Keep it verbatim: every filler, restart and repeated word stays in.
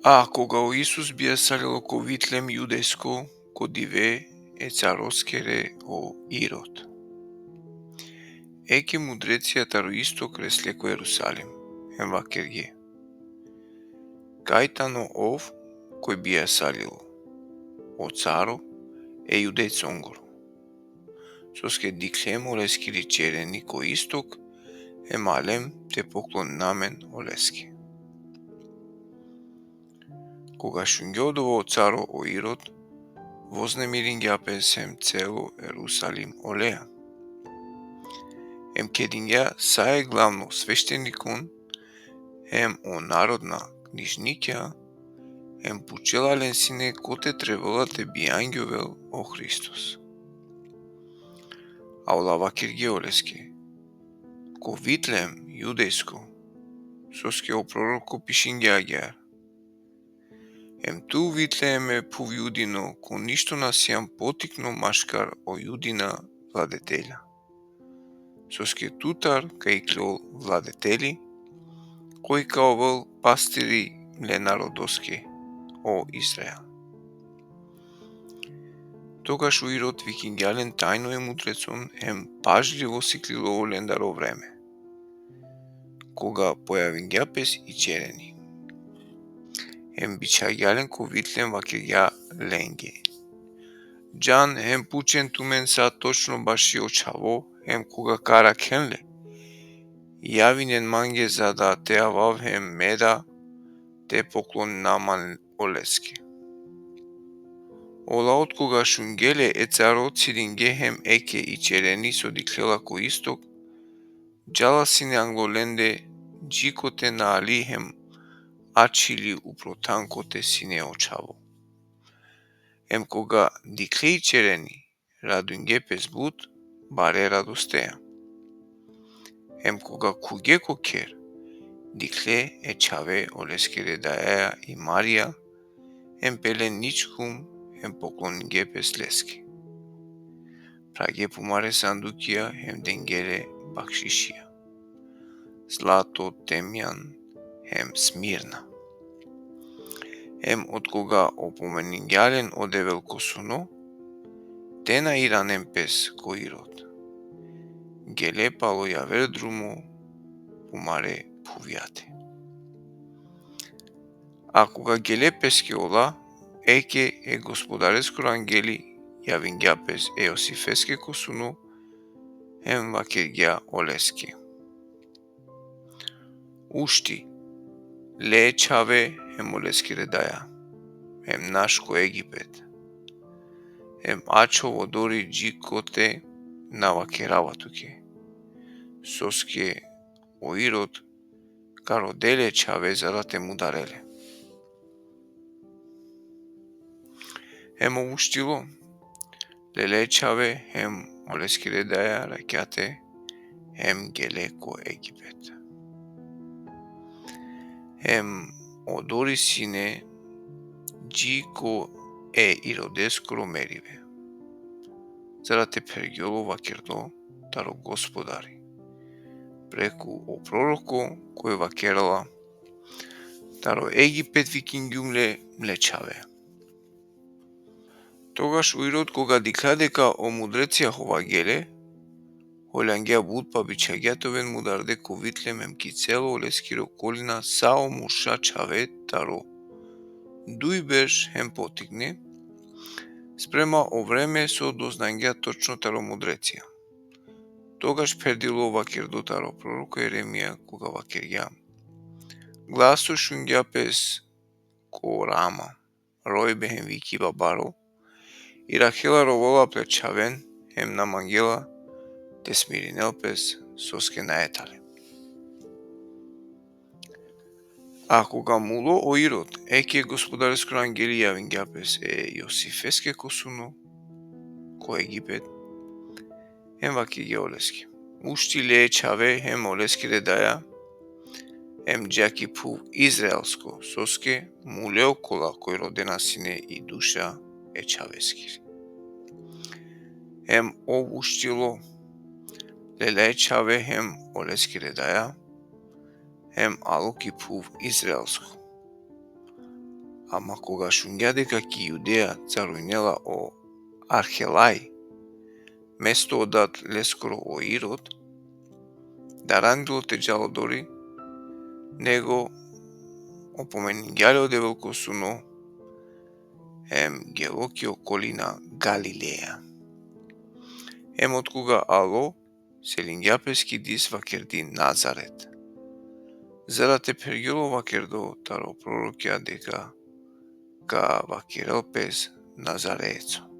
A koga o Isus bijasalilo ko Vitlem Judejsko, ko dive e caroskere o Irod, eke mudrecija taro istok resle ko Jerusalim, hem vakerge: Kaj tano ov koj bijasalilo, o caro e Judejcongoro? Soske dikhlem oleskiri čereni ko istok, hem alem te poklonina amen oleske. Koga šungja odova o caro o Irod, voznemiringja pes hem celo Jerusalim oleja. Hem kedingja sa e glavno sveštenikon hem o narodna knižnikja, hem pučela len sine kote trebela te bijangjovel o Hristos. A ola vakerge oleske: Ko Vitlem Judejsko, soske o proroko pišingja agjaar: Em tu, Vitleme, phuv Judino, ko ništo na sian potikno maškar o Judina vladetelja. Soske tutar ka iklol vladeteli, koj ka ovel pastiri mle narodoske, o Izrael. Togaš o Irod vikingja len tajno e mudrecon, hem pažljivo siklilo olendar o vreme, koga pojavingja pes i čereni. Hem bičhagja len ko Vitlem, vakergja lenge: Džan hem pučen tumen sa točno baši o čhavo, hem koga ka arakhen le, javinen mange, za da te avav hem me da te pokloninav man oleske. Ola otkoga šungje le e caro, cidinge hem eke i čereni so dikhlela ko istok, džala sine anglo lende, dži kote na ali hem ačhili upro than kote sine o čhavo. Em koga dikhle i čereni, radujnge pes but, bare radostea. Em koga khuvge ko kher, dikhle e čhave oleskere dajaja i Marija, em pele ničkum, em pokloninge pes leske. Phrage pumare sandukija, em denge le bakšišija: zlato, temjan, hem smirna. Em otkoga opomeningja len o Devel ko suno, te na iranen pes ko Irod, gele palo javer drumo pumare phuvjate. A koga gele peske ola, eke e Gospodareskoro angeli javingja pes e Josifeske ko suno, hem vakergja oleske: Ušti, le e čhave hem oleskere daja, hem naš ko Egipet, hem ačhov odori dži kote na vakerava tuke, soske o Irod ka rodel e čhave za da te mudarel le. Hem ov uštilo, lele e čhave hem oleskere daja rakjate, hem gele ko Egipet. Hem odori sine dži ko e Irodeskoro meribe, za da te phergjol o vakerdo taro Gospodari preku o proroko, koj vakerela: Taro Egipet vikingjum le mle čhave. Togaš o Irod, koga dikhlja deka o mudrecija hovavgje le, holjangja but, pa bičhagja te oven mudarde ko Vitlem hem ki celo oleskiri okolina sa o murša čhave taro duj berš hem potikne, sprema o vreme so doznangja točno taro mudrecija. Togaš pherdilo o vakerdo taro proroko Jeremija, koga vakergja: Glaso šungja pes ko Rama, rojbe hem vikiba baro, i Rahela rovela ple čhaven, hem na mangela te smirinel pes, soske nae tale. A koga mulo o Irod, eke Gospodareskoro angeli javingja pes e Josifeske ko suno, ko Egipet, hem vakergja oleske: Ušti, le e čhave hem oleskere daja, hem dža ki phuv Izraelsko, soske mule okola koj rodena sine i duša e čhaveskiri. Hem ov uštilo, lele e čhave hem oleskere daja, hem alo ki phuv Izraelsko. Ama koga šungja deka ki Judea carujnela o Arhelaj, mesto odat leskoro o Irod, darandilo te džal odori, nego opomeningja le o Devel ko suno, em gelo ki okolina Galileja. Em otkoga alo, selingja pes ki dis vakerdi Nazaret. Za da te phergjol o vakerdo taro prorokja deka ka vakerel pes Nazareco.